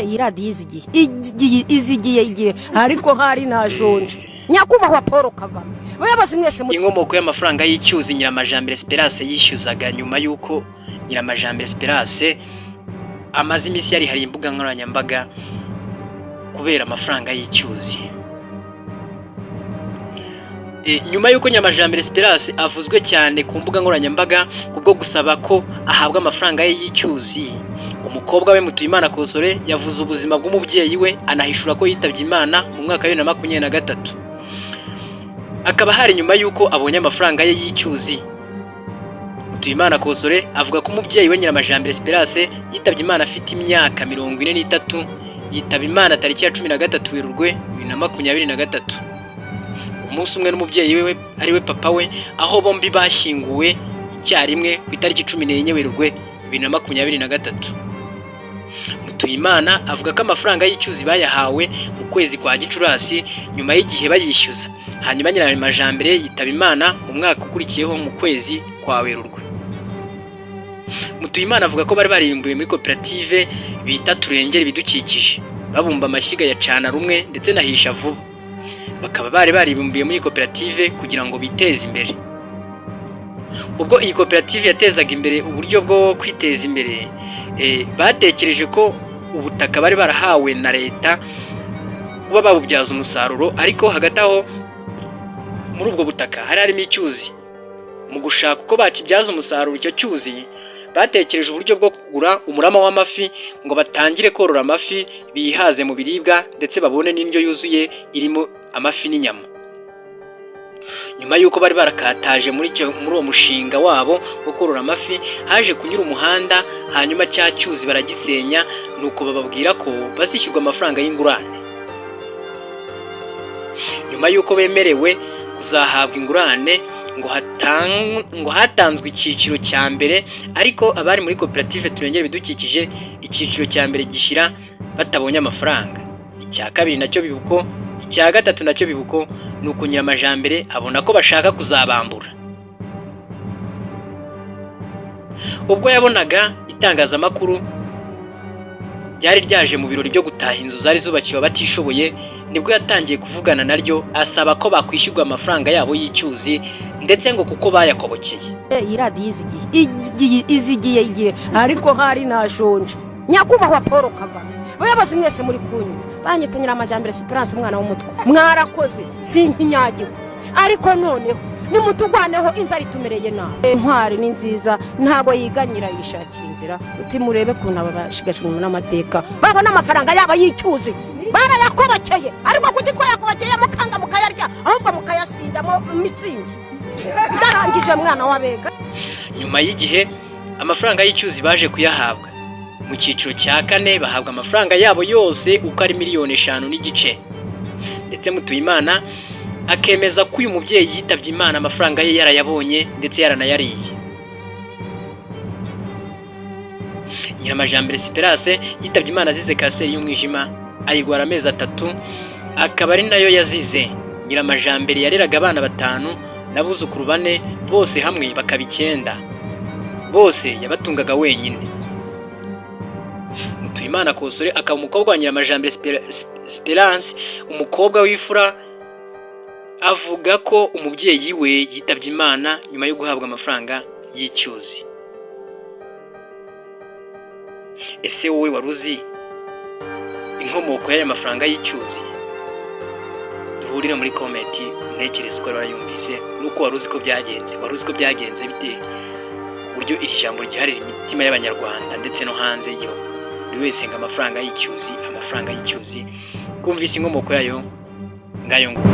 Iyi radiyo izigiye igiye izigiye igihe, ariko hari nashonje. Nyakubahwa Paul Kagame, bayobozi mwese muri Inkomoko y'amafaranga y'icyuzi Nyiramajambere Esperance yishyuzaga, nyuma y'uko Nyiramajambere Esperance amaze iminsi yarihariye imbuga nkoranyambaga kubera amafaranga y'icyuzi. Nyuma y'uko Nyiramajambere Esperance avuzwe cyane ku mbuga nkoranyambaga kubwo gusaba ko ahabwa amafaranga ye y'icyuzi, umukobwa we Mutuyimana Kosore yavuze ubuzima bw'umubyeyi we, anahishura ko yitabye Imana mu mwaka wa 2023, akaba hari nyuma y'uko abonye amafaranga ye y'icyuzi. Mutuyimana Kosore avuga ko umubyeyi we Nyiramajambere Esperance yitabye Imana afite imyaka 43, yitaba Imana tariki ya 13 Werurwe 2023, umunsi umwe n'umubyeyi we ari we papa we, aho bombi bashyinguwe icyarimwe ku itariki 14 Werurwe 2023. Mutuyimana avuga ko amafaranga y'icyuzi bayahawe mu kwezi kwa Gicurasi, nyuma y'igihe bayishyuza, hanyuma Nyiramajambere yitaba Imana mu mwaka ukurikiyeho mu kwezi kwa Werurwe. Mutuyimana avuga ko bari barimbuye muri koperative bita Turengera Ibidukikije, babumba amashyiga ya cana rumwe ndetse na hisha vuba, bakaba bari baribumbiye muri iyi koperative kugira ngo biteze imbere. Ubwo iyi koperative yatezaga imbere uburyo bwo kwiteza imbere, batekereje ko ubutaka bari barahawe na leta kuba babubyaza umusaruro, ariko hagati aho muri ubwo butaka hari harimo icyuzi. Mu gushaka uko bakibyaza umusaruro icyo cyuzi, batekereje uburyo bwo kugura umurama w'amafi ngo batangire korora amafi, bihaze mu biribwa ndetse babone n'indyo yuzuye irimo amafi n'inyama. Nyuma y'uko bari barakataje muri uwo mushinga wabo wo korora amafi, haje kunyura umuhanda, hanyuma cya cyuzi baragisenya, nuko bababwira ko bazishyurwa amafaranga y'ingurane. Nyuma y'uko bemerewe kuzahabwa ingurane, ngo hatanzwe icyiciro cya mbere, ariko abari muri koperative Turengera Ibidukikije icyiciro cya mbere gishyira batabonye amafaranga, icya kabiri nacyo biba uko, icya gatatu nacyo biba uko. Nuko Nyiramajambere abona ko bashaka kuzabambura. Ubwo yabonaga itangazamakuru ryari ryaje mu birori byo gutaha inzu zari zubakiwe abatishoboye, nibwo yatangiye kuvugana naryo asaba ko bakwishyurwa amafaranga yabo y'icyuzi, ndetse ngo kuko bayakobokeye. Iyi radiyo izigiye izigiye igihe, ariko hari nashonje. Nyakubahwa Paul Kagame, bayobozi mwese muri kunyumva, banyita Nyiramajyambere Esperance, umwana w'umutwe. Mwarakoze, sinkinyagiwe, ariko noneho nimutugwaneho, inzara itumereye nabi. Intwari ni nziza, ntabwo yiganyira, yishakira inzira. Uti murebe ukuntu aba bashigajwe n'amateka babona amafaranga yabo y'icyuzi barayakobokeye, ariko kuki twayakobokeye mukanga mukayarya, ahubwo mukayasindamo mitsingi? Ndarangije, mwana w'abega. Nyuma y'igihe amafaranga y'icyuzi baje kuyahabwa mu cyiciro cya kane, bahabwa amafaranga yabo yose uko ari miliyoni 5.5, ndetse Mutuyimana akemeza ko uyu mubyeyi yitabye Imana amafaranga ye yarayabonye ndetse yaranayariye. Nyiramajambere Esperance yitabye Imana azize kanseri y'umwijima, ayirwara amezi 3, akaba ari nayo yazize. Nyiramajambere yareraga abana batanu n'abuzukuru bane, bose hamwe bakaba 9, bose yabatungaga wenyine. Mutuyimana Kosore akaba umukobwa wa Nyiramajambere Esperance, umukobwa w'imfura, avuga ko umubyeyi we yitabye Imana nyuma yo guhabwa amafaranga y'icyuzi. Ese wowe wari uzi inkomoko y'aya mafaranga y'icyuzi? Duhurire muri comment, untekereze uko wari wayumvise nuko wari uzi ko byagenze. Wari uzi ko byagenze bite, uburyo iri jambo ryiharira imitima y'Abanyarwanda ndetse no hanze y'igihugu? Buri wese ngo amafaranga y'icyuzi, amafaranga y'icyuzi, kumvise inkomoko yayo ngayo nguko.